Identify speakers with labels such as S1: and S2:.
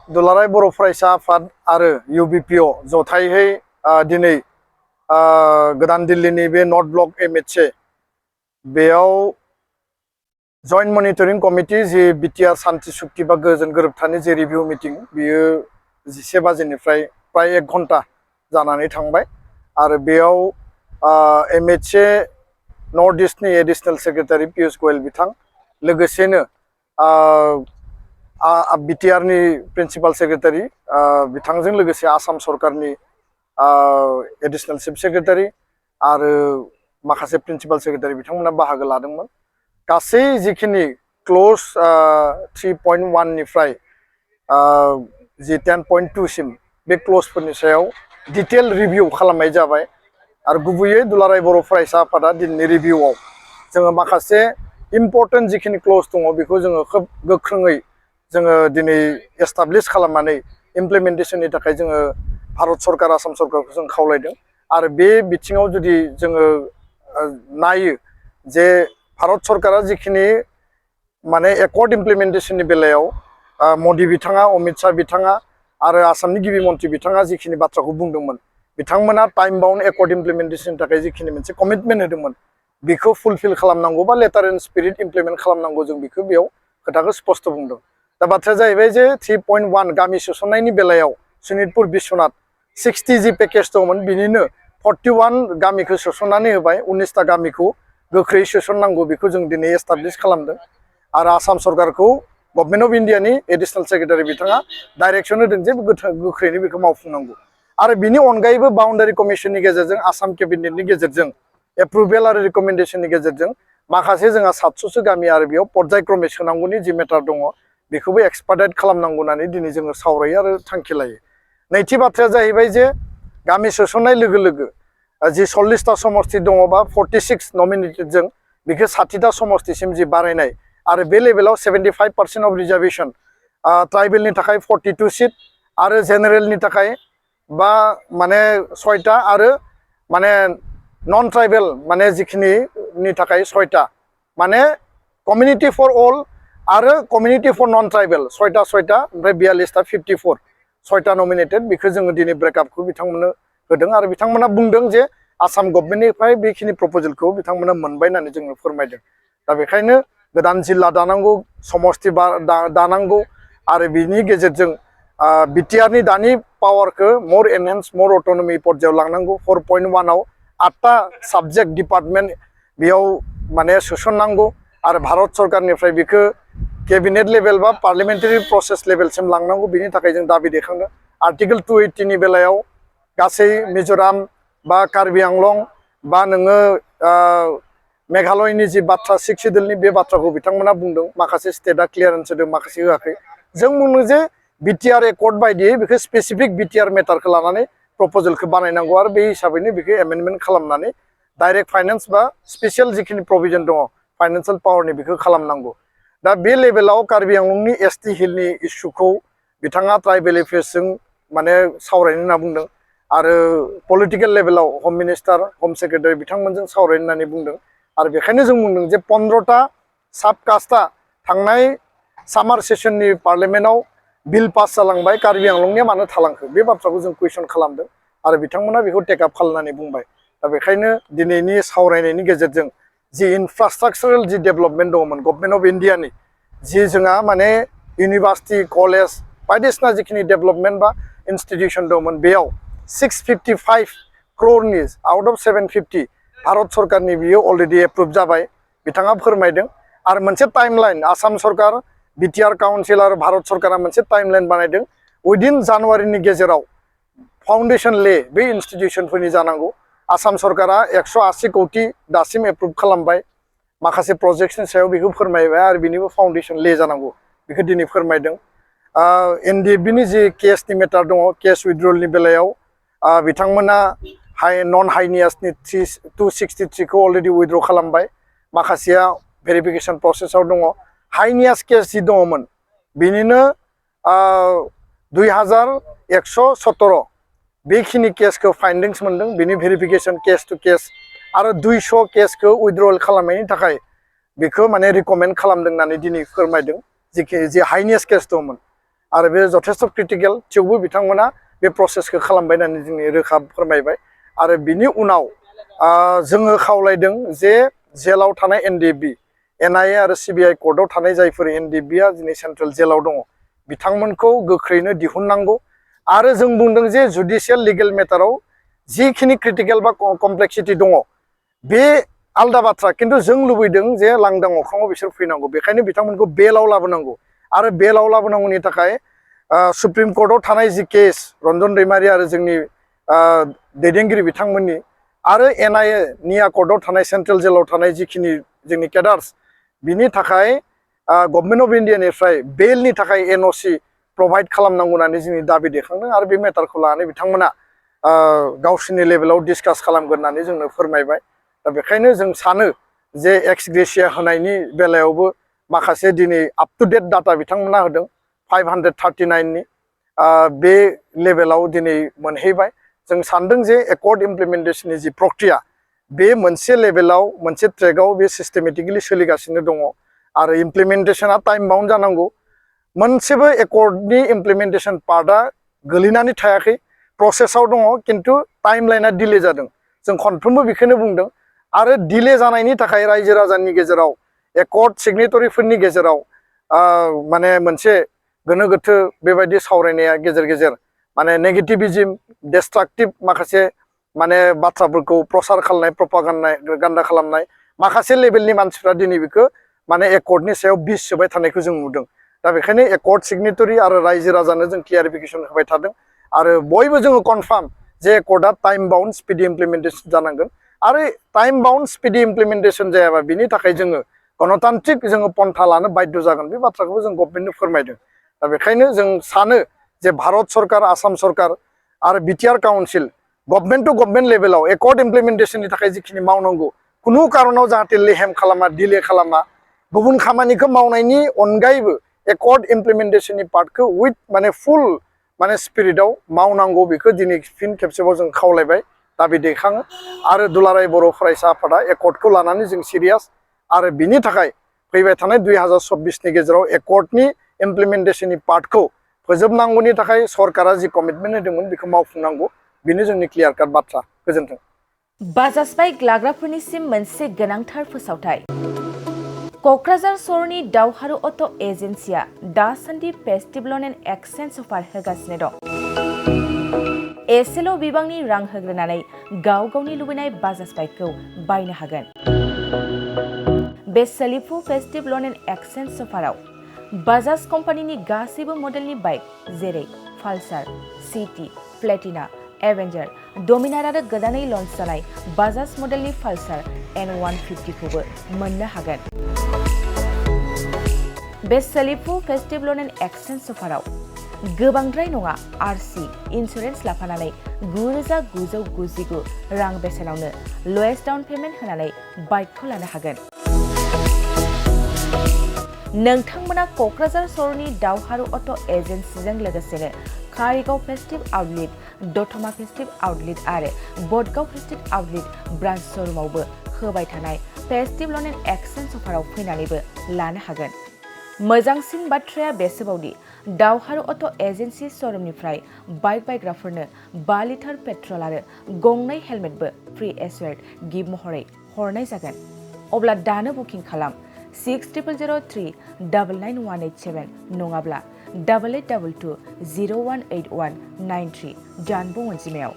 S1: दुलाराय बर' फरायसा आफाद आरो UBPO जथायहै दिनै गोदान दिल्लीनि बे नर्थ ब्लक MHA बेयाव जॉइंट मनिटरिंग कमिटी जि बिटिआर शांति सुक्ति बा गोजोन गोरोबथानि जे रिभिउ मिटिं बियो 11 बाजिनिफ्राय प्राय 1 घन्टा जानानै थांबाय आरो बेयाव MHA नर्थ ईस्टनि एडिशनेल सेक्रेटारि पीयूष गोयल बिथां लोगोसेनो बिटिआरनि प्रिन्सिपाल सेक्रेटारि बिथांजों लोगोसे आसाम सरकारनि एडिशनेल चीफ सेक्रेटारि आरो माखासे प्रिन्सिपाल सेक्रेटारि बिथांमोना बाहागो लादोंमोन गासै जिखिनि क्लोज 3.1 निफ्राय जि 10.2 सिम बे क्लोजफोरनि सायाव डिटेल रिभिउ खालामनाय जाबाय आरो गुबैयै दुलाराय बर' फरायसा आफादा दिनैनि रिभिउआव जोङो माखासे इम्पर्टेन्ट जिखिनि क्लोज दङ बेखौ जोङो खोब गोख्रोङै जोङो दिनै एस्टाब्लिश खालामनानै इमप्लिमेन्टेशननि थाखाय जोङो भारत सरकार आसाम सरकारखौ जों खावलायदों आरो बे बिथिङाव जुदि जोङो नायो जे भारत सरकारा जिखिनि माने एकर्ड इमप्लिमेन्टेशननि बेलायाव मोदी बिथाङा अमित शाह बिथाङा आरो आसामनि गिबि मन्थ्रि बिथाङा जिखिनि बाथ्राखौ बुंदोंमोन बिथांमोना टाइम बाउन्ड एकर्ड इमप्लिमेन्टेशननि थाखाय जिखिनि मोनसे कमिटमेन्ट होदोंमोन बेखौ फुलफिल खालामनांगौ बा लेटार एन्ड स्पिरिट इमप्लिमेन्ट खालामनांगौ जों बेखौ बेयाव खोथाखौ स्पष्ट बुंदों दा बाथ्राया जाहैबाय जे 3.1 गामि सोसननायनि बेलायाव सनितपुर बिश्वनाथ 60 जि पेकेज दंमोन बिनिनो 41 गामिखौ सोसननानै होबाय 19टा गामिखौ गोख्रै सोसननांगौ बेखौ जों दिनै एस्टाब्लिश खालामदों आरो आसाम सरकारखौ गभर्नमेन्ट अफ इन्डियानि एडिशनेल सेक्रेटारि बिथाङा डाइरेक्सन होदों जे गोख्रैनो बेखौ मावफुंनांगौ आरो बिनि अनगायैबो बाउन्डारि कमिसननि गेजेरजों आसाम केबिनेटनि गेजेरजों एप्रुभेल आरो रिकमेन्डेशननि गेजेरजों माखासे जोंहा 700सो गामि आरो बेयाव पर्यायक्रमे सोनांगौनि जि मेटार दङ बेखौबो एक्सपार्टाइट खालामनांगौ होननानै दिनै जोङो सावरायो आरो थांखि लायो नैथि बाथ्राया जाहैबाय जे गामि सोसननाय लोगो लोगो जि 40टा समस्ति दङ बा 46 नमिनेटेडजों बेखौ 60टा समस्तिसिम जि बारायनाय आरो बे लेभेलाव 75% अफ रिजार्वेशन ट्राइबेलनि थाखाय 42 सिट आरो जेनेरेलनि थाखाय बा माने 6टा आरो माने नन ट्राइबेल माने जिखिनि थाखाय 6टा माने कमिउनिटि फर अल आरो कमिउनिटि फर नन ट्राइबेल 6टा ओमफ्राय 42टा 54 6टा नमिनेटेड बेखौ जोङो दिनै ब्रेकआपखौ बिथांमोननो होदों आरो बिथांमोना बुंदों जे आसाम गभर्नमेन्टनिफ्राय बेखिनि प्रप'जेलखौ बिथांमोना मोनबाय होननानै जोंनो फोरमायदों दा बेखायनो गोदान जिल्ला दानांगौ समस्ति दानांगौ आरो बिनि गेजेरजों बिटिआरनि दानि पावारखौ मोर एनहेन्स मोर अट'नमि पर्यायाव लांनांगौ 4.1 आव 8टा साबजेक्ट डिपार्टमेन्ट बेयाव माने सोसननांगौ आरो भारत सरकारनिफ्राय बेखौ केबिनेट लेभेल बा पार्लियामेन्टारि प्रसेस लेभेलसिम लांनांगौ बिनि थाखाय जों दाबि दैखांदों आर्टिकेल 280 नि बेलायाव गासै मिजोराम बा कार्बि आंलं बा नोङो मेघालयनि जि बाथ्रा 6 सिडुलनि बे बाथ्राखौ बिथांमोना बुंदों माखासे स्टेटआ क्लियारेन्स होदों माखासे होआखै जों बुङो जे बिटिआर एकर्ड बायदियै बेखौ स्पेसिफिक बिटिआर मेटारखौ लानानै प्रप'जेलखौ बानायनांगौ आरो बे हिसाबैनो बेखौ एमेन्डमेन्ट खालामनानै डाइरेक्ट फाइनेन्स बा स्पेसियेल जिखिनि प्रभिजन दङ फाइनान्सियेल पावारनि बेखौ खालामनांगौ दा बे लेभेलाव कार्बि आंलंनि एसटि हिलनि इस्युखौ बिथाङा ट्राइबेल एफेयार्सजों माने सावरायनो होनना बुंदों आरो पलिटिकेल लेभेलाव हम मिनिस्टार हम सेक्रेटारि बिथांमोनजों सावरायनो होननानै बुंदों आरो बेखायनो जों बुंदों जे 15टा साबकास्टआ थांनाय सामार सेसननि पार्लियामेन्टआव बिल पास जालांबाय कार्बि आंलंनिया मानो थालांखो बे बाथ्राखौ जों कुइसन खालामदों आरो बिथांमोना बेखौ टेकआप खालामनानै बुंबाय दा बेखायनो दिनैनि सावरायनायनि गेजेरजों जि इनफ्रास्ट्राक्चारेल जि डेभेलपमेन्ट दङमोन गभर्नमेन्ट अफ इन्डियानि जि जोंहा माने इउनिभार्सिटि कलेज बायदिसिना जिखिनि डेभेलपमेन्ट बा इन्स्टिटिउसन दंमोन बेयाव 655 crore आउट अफ 750 भारत सरकारनि बियो अलरेडि एप्रुभ जाबाय बिथाङा फोरमायदों आरो मोनसे टाइमलाइन आसाम सरकार बिटिआर काउन्सिल आरो भारत सरकारा मोनसे टाइमलाइन बानायदों उइदिन जानुवारिनि गेजेराव फाउन्डेसन ले बे इन्स्टिटिउसनफोरनि जानांगौ आसाम सरकारा 180 कौटि दासिम एप्रुभ खालामबाय माखासे प्रजेक्टनि सायाव बेखौ फोरमायबाय आरो बिनिबो फाउन्डेसन ले जानांगौ बेखौ दिनै फोरमायदों एनडिएफबिनि जि केसनि मेटार दङ केस उइथड्रलनि बेलायाव बिथांमोना नन हाइनियासनि 263 खौ अलरेडि उइथड्र खालामबाय माखासेया भेरिफिकेसन प्रसेसआव दङ हाइनियास केस जि दङमोन बिनिनो 2117 बेखिनि केसखौ फाइन्डिंस मोनदों बिनि भेरिफिकेसन केस टु केस आरो 200 केसखौ उइथड्रल खालामनायनि थाखाय बेखौ माने रिकमेन्ड खालामदों होननानै दिनै फोरमायदों जि हाइनियास केस दंमोन आरो बे जथेस्थ क्रिटिकेल थेवबो बिथांमोना बे प्रसेसखौ खालामबाय होननानै जोंनि रोखा फोरमायबाय आरो बिनि उनाव जोङो खावलायदों जे जेलाव थानाय एनडिएफबि एनआइए आरो सिबिआइ कर्टआव थानाय जायफोर एनडिएफबिआ दिनै सेन्ट्रेल जेलाव दङ बिथांमोनखौ गोख्रैनो दिहुननांगौ आरो जों बुंदों जे जुडिशियेल लिगेल मेटाराव जिखिनि क्रिटिकेल बा कमप्लेक्सिटी दङ बे आलदा बाथ्रा खिन्थु जों लुबैदों जे लांदां अख्राङाव बिसोर फैनांगौ बेखायनो बिथांमोनखौ बेलाव लाबोनांगौ आरो बेलाव लाबोनांगौनि थाखाय सुप्रिम कर्टआव थानाय जि केस रन्जन दैमारि आरो जोंनि दैदेनगिरि बिथांमोननि आरो एनआइए निया कर्टआव थानाय सेन्ट्रेल जेलाव थानाय जिखिनि जोंनि केडार्स बिनि थाखाय गभर्नमेन्ट अफ इन्डियानिफ्राय बेलनि थाखाय एनअसि प्रभाइड खालामनांगौ होननानै जोंनि दाबि दैखांदों आरो बे मेटारखौ लानानै बिथांमोना गावसोरनि लेभेलाव डिसकास खालामगोन होननानै जोंनो फोरमायबाय दा बेखायनो जों सानो जे एक्स ग्रेसिया होनायनि बेलायावबो माखासे दिनै आप टु डेट डाटा बिथांमोना होदों 539नि बे लेभेलाव दिनै मोनहैबाय जों सानदों जे एकर्ड इमप्लिमेन्टेसननि जि प्रक्रिया बे मोनसे लेभेलाव मोनसे ट्रेकआव बे सिस्टेमेटिकलि सोलिगासिनो दङ आरो इमप्लिमेन्टेसना टाइम बाउन्ड जानांगौ मोनसेबो एकर्डनि इमप्लिमेन्टेसन पार्टआ गोलैनानै थायाखै प्रसेसआव दङ खिन्थु टाइमलाइना डिले जादों जों खनफ्रोमबो बेखौनो बुंदों आरो डिले जानायनि थाखाय रायजो राजानि गेजेराव एकर्ड सिगनेटरिफोरनि गेजेराव माने मोनसे गोनो गोथो बेबायदि सावरायनाया गेजेर गेजेर माने नेगेटिभिज्म डिस्ट्राक्टिभ माखासे माने बाथ्राफोरखौ प्रसार खालामनाय प्रपागान्डा खालामनाय माखासे लेभेलनि मानसिफ्रा दिनै बेखौ माने एकर्डनि सायाव बिस सोबाय थानायखौ जों नुदों दा बेखायनो एकर्ड सिगनेटरि आरो रायजो राजानो जों क्लियारिफिकेसन होबाय थादों आरो बयबो जोङो कनफार्म जे एकर्डआ टाइम बाउन्ड स्पिडि इमप्लिमेन्टेसन जानांगोन आरो टाइम बाउन्ड स्पिडि इमप्लिमेन्टेसन जायाबा बिनि थाखाय जोङो गणतान्त्रिक जोङो पन्था लानो बाध्य जागोन बे बाथ्राखौबो जों गभर्नमेन्टनो फोरमायदों दा बेखायनो जों सानो जे भारत सरकार आसाम सरकार आरो BTR council government to government लेभेलाव एकर्ड इमप्लिमेन्टेसननि थाखाय जिखिनि मावनांगौ खुनु कारनाव जाहाथे लेहेम खालामा डिले खालामा गुबुन खामानिखौ मावनायनि अनगायैबो एकर्ड इमप्लिमेन्टेसननि पार्टखौ उइथ माने फुल माने स्पिरिटआव मावनांगौ बेखौ दिनै फिन खेबसेबाव जों खावलायबाय दाबि दैखाङो आरो दुलाराय बर' फरायसा आफादा एकर्डखौ लानानै जों सिरियास आरो बिनि थाखाय फैबाय थानाय 2024नि गेजेराव एकर्डनि इमप्लिमेन्टेसननि पार्टखौ फोजोबनांगौनि थाखाय सरकारा जि कमिटमेन्ट होदोंमोन बेखौ मावफुंनांगौ बेनो जोंनि क्लियार काट बाथ्रा गोजोन्थों
S2: बाजाज बाइक लाग्राफोरनिसिम मोनसे गोनांथार फोसावथाय क'क्राझार सहरनि दावहारु अट' एजेन्सिया दासान्दि फेस्टिभ ल'न एन्ड एक्सचेन्ज अफार होगासिनो दं एसेल' बिबांनि रां होग्रोनानै गाव गावनि लुबैनाय बाजाज बाइकखौ बायनो हागोन बे सोलिफु फेस्टिभ ल'न एन्ड एक्सचेन्ज अफाराव बाजाज कम्पानिनि गासैबो मडेलनि बाइक जेरै पालसार सिटि प्लेटिना एवेन्जार डमिनार आरो गोदानै लन्च जानाय बाजाज मडेलनि पालसार N150खौबो मोननो हागोन बे सोलिफु फेस्टिभ ल'न एन्ड एक्सचेन्ज अफाराव गोबांद्राय नङा आरसि इन्सुरेन्स लाफानानै 9,999 रां बेसेनावनो लवेस्ट डाउन पेमेन्ट होनानै बाइकखौ लानो हागोन नोंथांमोना क'क्राझार सहरनि दावहारु अट' एजेन्सिजों लोगोसेनो कारिगाव festive outlet Dotma festive outlet आरो बडगाव फेस्टिभ आउटलेट ब्रान्च श'रुमावबो होबाय थानाय फेस्टिभ ल'न एन्ड एक्सचेन्ज अफाराव फैनानैबो लानो हागोन मोजांसिन बाथ्राया बेसोबावदि दावहारु अट' एजेन्सि श'रुमनिफ्राय बाइक बायग्राफोरनो 5 लिटार पेट्रल आरो गंनै हेलमेटबो फ्रि एसुवेर्ड गिफ्ट महरै हरनाय जागोन अब्ला दानो बुकिं खालाम 6000399187 नङाब्ला 8822 018193 जानबुं अनजिमायाव